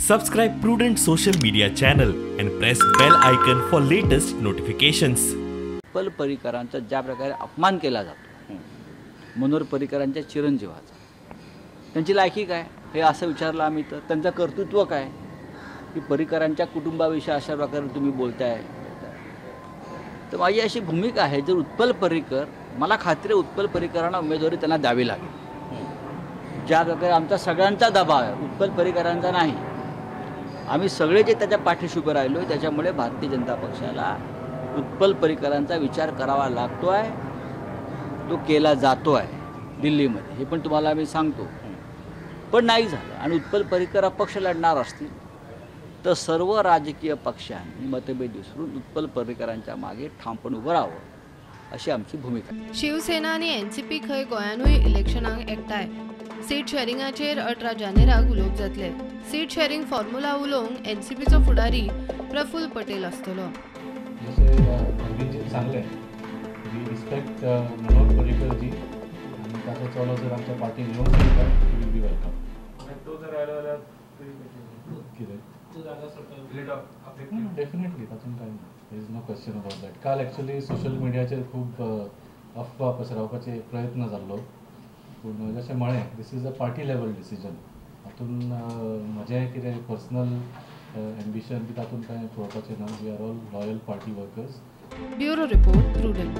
Subscribe Prudent social media channel and press bell icon for latest notifications. Utpal पर्रीकरांचा ज्या प्रकारे अपमान केला जातो, मनोहर पर्रीकरांच्या चिरंजीवाचा, त्यांची लायकी काय हे असं विचारलं आम्ही तर त्यांचं कर्तृत्व काय की पर्रीकरांच्या कुटुंबाविषयी अशा प्रकारे तुम्ही बोलताय. तर माझी अशी भूमिका आहे, जर उत्पल पर्रीकर, मला खात्री आहे उत्पल पर्रीकरांना उमेदवारी त्यांना द्यावी लागेल. ज्या प्रकारे आमचा सगळ्यांचा दबाव आहे, उत्पल पर्रीकरांचा नाही, आम्ही सगळे जे त्याच्या पाठीशी उभे राहिलो, त्याच्यामुळे भारतीय जनता पक्षाला उत्पल पर्रीकरांचा विचार करावा लागतो आहे, तो केला जातो आहे दिल्लीमध्ये, हे पण तुम्हाला आम्ही सांगतो. पण नाही झालं आणि उत्पल पर्रीकर अपक्ष लढणार असतील तर सर्व राजकीय पक्षांनी मतभेद विसरून उत्पल पर्रीकरांच्या मागे ठामपणे उभं राहावं अशी आमची भूमिका. शिवसेना आनी एनसीपी खंय गोंयानूय इलेक्शनाक एकठांय. सीट शेअरिंगाचेर 18 जानेराक उलोवप जातले. सीट शेअरिंग फॉर्म्युला उलोवंक एनसीपीचो फुडारी प्रफुल्ल पटेल आसतलो. जशें अरविंदजीन सांगलें, we respect Manohar पर्रीकरजी आनी ताचो चलो जर आमच्या पार्टीन येवंक शकता, he will be welcome. तो जर आयलो जाल्यार कितें डेफिनेटली तातूंत कांय ना, there is no question about that. काल एक्चुअली सोशल मिडियाचेर खूब अफवा पसरावपाचे प्रयत्न जाल्लो, पूण जशें म्हळें this is a party level decision. हातून म्हजें कितें पर्सनल एम्बिशन बी तातूंत कांय पळोवपाचें ना. We are all loyal party workers. Bureau report, Prudent.